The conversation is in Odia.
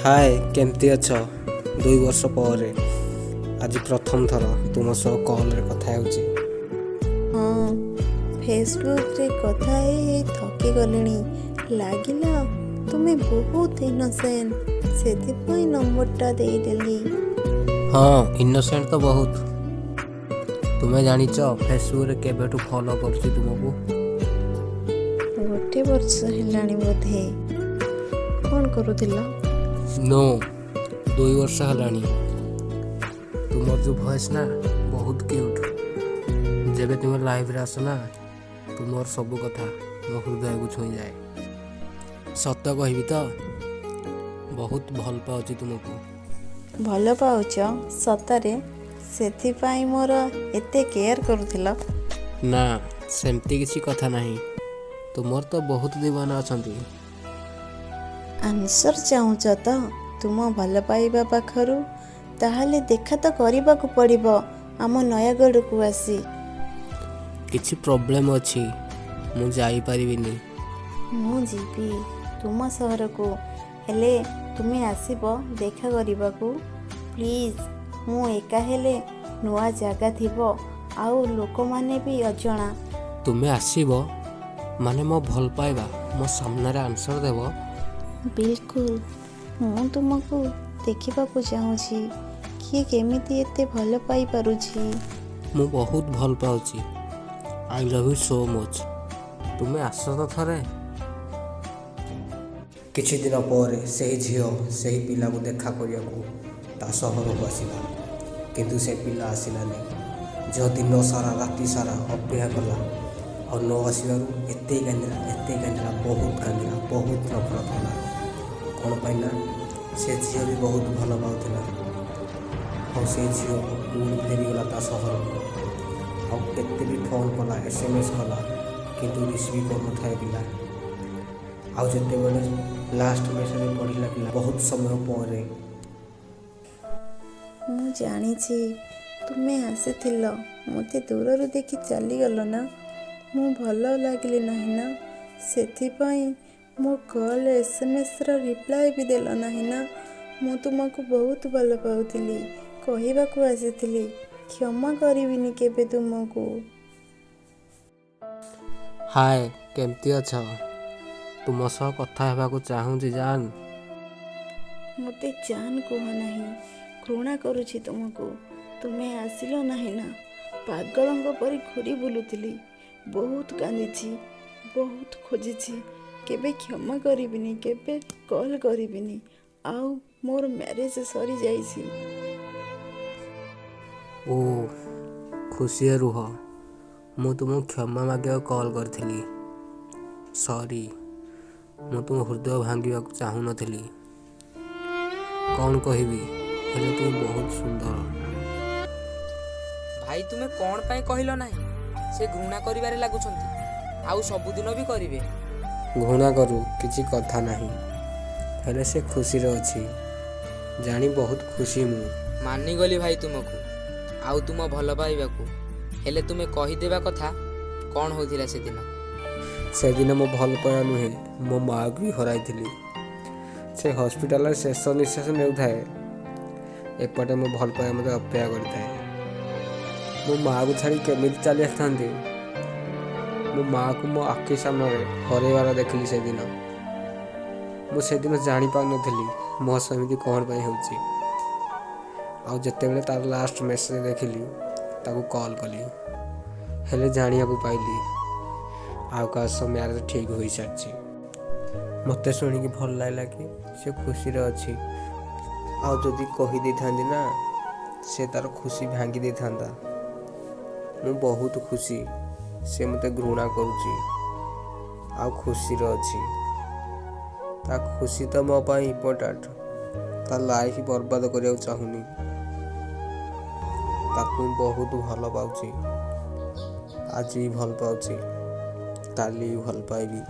ହାଏ, କେମିତି ଅଛ? 2 ବର୍ଷ ପରେ ଆଜି ପ୍ରଥମ ଥର ତୁମ ସହ କଲ୍ରେ କଥା ହେଉଛି। ହଁ, ଫେସବୁକରେ କଥା ହେଇ ହେଇ ଥକି ଗଲିଣି। ଲାଗିଲା ତୁମେ ବହୁତ ଇନୋସେଣ୍ଟ, ସେଥିପାଇଁ ନମ୍ବରଟା ଦେଇଦେଲି। ହଁ, ଇନୋସେଣ୍ଟ ତ ବହୁତ। ତୁମେ ଜାଣିଛ, ଫେସବୁକରେ କେବେଠୁ ଫଲୋ କରୁଛି ତୁମକୁ? ଗୋଟେ ବର୍ଷ ହେଲାଣି ବୋଧେ। କ'ଣ କରୁଥିଲ? ନୋ, 2 ବର୍ଷ ହେଲାଣି। ତୁମର ଯେଉଁ ଭଏସ୍ ନା, ବହୁତ କ୍ୟୁଟ୍। ଯେବେ ତୁମେ ଲାଇଭରେ ଆସ ନା, ତୁମର ସବୁ କଥା ମୋ ହୃଦୟକୁ ଛୁଇଁଯାଏ। ସତ କହିବି ତ, ବହୁତ ଭଲ ପାଉଛି ତୁମକୁ। ଭଲ ପାଉଛ ସତରେ? ସେଥିପାଇଁ ମୋର ଏତେ କେୟାର କରୁଥିଲ? ନା, ସେମିତି କିଛି କଥା ନାହିଁ। ତୁମର ତ ବହୁତ ଦିୱାନା ଅଛନ୍ତି। ଆନ୍ସର ଚାହୁଁଛ ତ ତୁମ ଭଲ ପାଇବା ପାଖରୁ? ତାହେଲେ ଦେଖା ତ କରିବାକୁ ପଡ଼ିବ ଆମ ନୟାଗଡ଼କୁ ଆସି। କିଛି ପ୍ରୋବ୍ଲେମ୍ ଅଛି, ମୁଁ ଯାଇପାରିବିନି। ମୁଁ ଯିବି ତୁମ ସହରକୁ, ହେଲେ ତୁମେ ଆସିବ ଦେଖା କରିବାକୁ, ପ୍ଲିଜ୍। ମୁଁ ଏକା ହେଲେ, ନୂଆ ଜାଗା ଥିବ ଆଉ ଲୋକମାନେ ବି ଅଜଣା। ତୁମେ ଆସିବ ମାନେ ମୋ ଭଲ ପାଇବା ମୋ ସାମ୍ନାରେ ଆନ୍ସର ଦେବ? ବିଲକୁଲ। ମୁଁ ତୁମକୁ ଦେଖିବାକୁ ଚାହୁଁଛି, କିଏ କେମିତି ଏତେ ଭଲ ପାଇପାରୁଛି। ମୁଁ ବହୁତ ଭଲ ପାଉଛି। I love you so much. ତୁମେ ଆସ ତ ଥରେ। କିଛି ଦିନ ପରେ ସେହି ଝିଅ ସେହି ପିଲାକୁ ଦେଖା କରିବାକୁ ତା ସହରକୁ ଆସିଲା, କିନ୍ତୁ ସେ ପିଲା ଆସିଲାନି। ଝିଅ ଦିନ ସାରା, ରାତି ସାରା ଅପେକ୍ଷା କଲା ଆଉ ନ ଆସିବାରୁ ଏତେ କାନ୍ଦିଲା, ଏତେ କାନ୍ଦିଲା, ବହୁତ କାନ୍ଦିଲା, ବହୁତ ନଫରତ କଲା। କ'ଣ ପାଇଁ ନା ସେ ଝିଅ ବି ବହୁତ ଭଲ ପାଉଥିଲା। ଆଉ ସେ ଝିଅ ପୁଣି ଫେରିଗଲା ତା ସହରକୁ। ଆଉ କେତେ ବି ଫୋନ୍ କଲା, SMS କଲା, କିନ୍ତୁ ରିସିଭ୍ କରୁନଥାଏ ପିଲା। ଆଉ ଯେତେବେଳେ ଲାଷ୍ଟ ମେସେଜ ପଢ଼ିଲା ପିଲା ବହୁତ ସମୟ ପରେ। ମୁଁ ଜାଣିଛି ତୁମେ ଆସିଥିଲ। ମୋତେ ଦୂରରୁ ଦେଖି ଚାଲିଗଲ ନା? ମୁଁ ଭଲ ଲାଗିଲି ନାହିଁ ନା? ସେଥିପାଇଁ ମୋ କଲ୍, ଏସ୍ଏମ୍ଏସ୍ର ରିପ୍ଲାଏ ବି ଦେଲ ନାହିଁ ନା? ମୁଁ ତୁମକୁ ବହୁତ ଭଲ ପାଉଥିଲି, କହିବାକୁ ଆସିଥିଲି। କ୍ଷମା କରିବିନି କେବେ ତୁମକୁ। ହାଏ, କେମିତି ଅଛ? ତୁମ ସହ କଥା ହେବାକୁ ଚାହୁଁଛି ଜାନ୍। ମୋତେ ଜାନ୍ କୁହ ନାହିଁ। ଘୃଣା କରୁଛି ତୁମକୁ। ତୁମେ ଆସିଲ ନାହିଁ ନା? ପାଗଳଙ୍କ ପରି ଘୁରି ବୁଲୁଥିଲି। ବହୁତ କାନ୍ଦିଛି, ବହୁତ ଖୋଜିଛି। କେବେ କ୍ଷମା କରିବିନି, କେବେ କଲ୍ କରିବିନି। ଆଉ ମୋର ମ୍ୟାରେଜ୍ ସରିଯାଇଛି। ଓ, ଖୁସିରେ ରୁହ। ମୁଁ ତୁମକୁ କ୍ଷମା ମାଗିବାକୁ କଲ୍ କରିଥିଲି। ସରି, ମୁଁ ତୁମ ହୃଦୟ ଭାଙ୍ଗିବାକୁ ଚାହୁଁନଥିଲି। କ'ଣ କହିବି, ହେଲେ ତୁମେ ବହୁତ ସୁନ୍ଦର। ଭାଇ, ତୁମେ କ'ଣ ପାଇଁ କହିଲ ନାହିଁ? ସେ ଘୃଣା କରିବାରେ ଲାଗୁଛନ୍ତି ଆଉ ସବୁଦିନ ବି କରିବେ। ଘୃଣା କରୁ, କିଛି କଥା ନାହିଁ। ହେଲେ ସେ ଖୁସିରେ ଅଛି ଜାଣି ବହୁତ ଖୁସି ମୁଁ। ମାନିଗଲି ଭାଇ ତୁମକୁ ଆଉ ତୁମ ଭଲ ପାଇବାକୁ। ହେଲେ ତୁମେ କହିଦେବା କଥା କ'ଣ ହୋଇଥିଲା ସେଦିନ। ସେଦିନ ମୋ ଭଲ ପାଇବା ନୁହେଁ, ମୋ ମାଆକୁ ବି ହରାଇଥିଲି। ସେ ହସ୍ପିଟାଲରେ ଶେଷ ନିଶ୍ୱାସ ନେଉଥାଏ, ଏପଟେ ମୋ ଭଲ ପାଇବା ମୋତେ ଅପେକ୍ଷା କରିଥାଏ। ମୋ ମାଆକୁ ଛାଡ଼ି କେମିତି ଚାଲି ଆସିଥାନ୍ତି? ମୋ ମାଆକୁ ମୋ ଆଖି ସାମ୍ନାରେ ହରାଇବାର ଦେଖିଲି ସେଦିନ। ମୁଁ ସେଦିନ ଜାଣିପାରୁନଥିଲି ମୋ ସହ ଏମିତି କ'ଣ ପାଇଁ ହେଉଛି। ଆଉ ଯେତେବେଳେ ତାର ଲାଷ୍ଟ ମେସେଜ ଦେଖିଲି, ତାକୁ କଲ୍ କଲି, ହେଲେ ଜାଣିବାକୁ ପାଇଲି ଆଉ କାହା ସହ ମ୍ୟାରେଜ ଠିକ୍ ହୋଇସାରିଛି। ମୋତେ ଶୁଣିକି ଭଲ ଲାଗିଲା କି ସେ ଖୁସିରେ ଅଛି। ଆଉ ଯଦି କହିଦେଇଥାନ୍ତି ନା, ସେ ତାର ଖୁସି ଭାଙ୍ଗି ଦେଇଥାନ୍ତା। ମୁଁ ବହୁତ ଖୁସି ସେ ମୋତେ ଘୃଣା କରୁଛି ଆଉ ଖୁସିରେ ଅଛି। ତା ଖୁସି ତ ମୋ ପାଇଁ ଇମ୍ପୋର୍ଟାଣ୍ଟ। ତା ଲାଇଫ୍ ବର୍ବାଦ କରିବାକୁ ଚାହୁଁନି। ତାକୁ ମୁଁ ବହୁତ ଭଲ ପାଉଛି। ଆଜି ବି ଭଲ ପାଉଛି, କାଲି ବି ଭଲ ପାଇବି।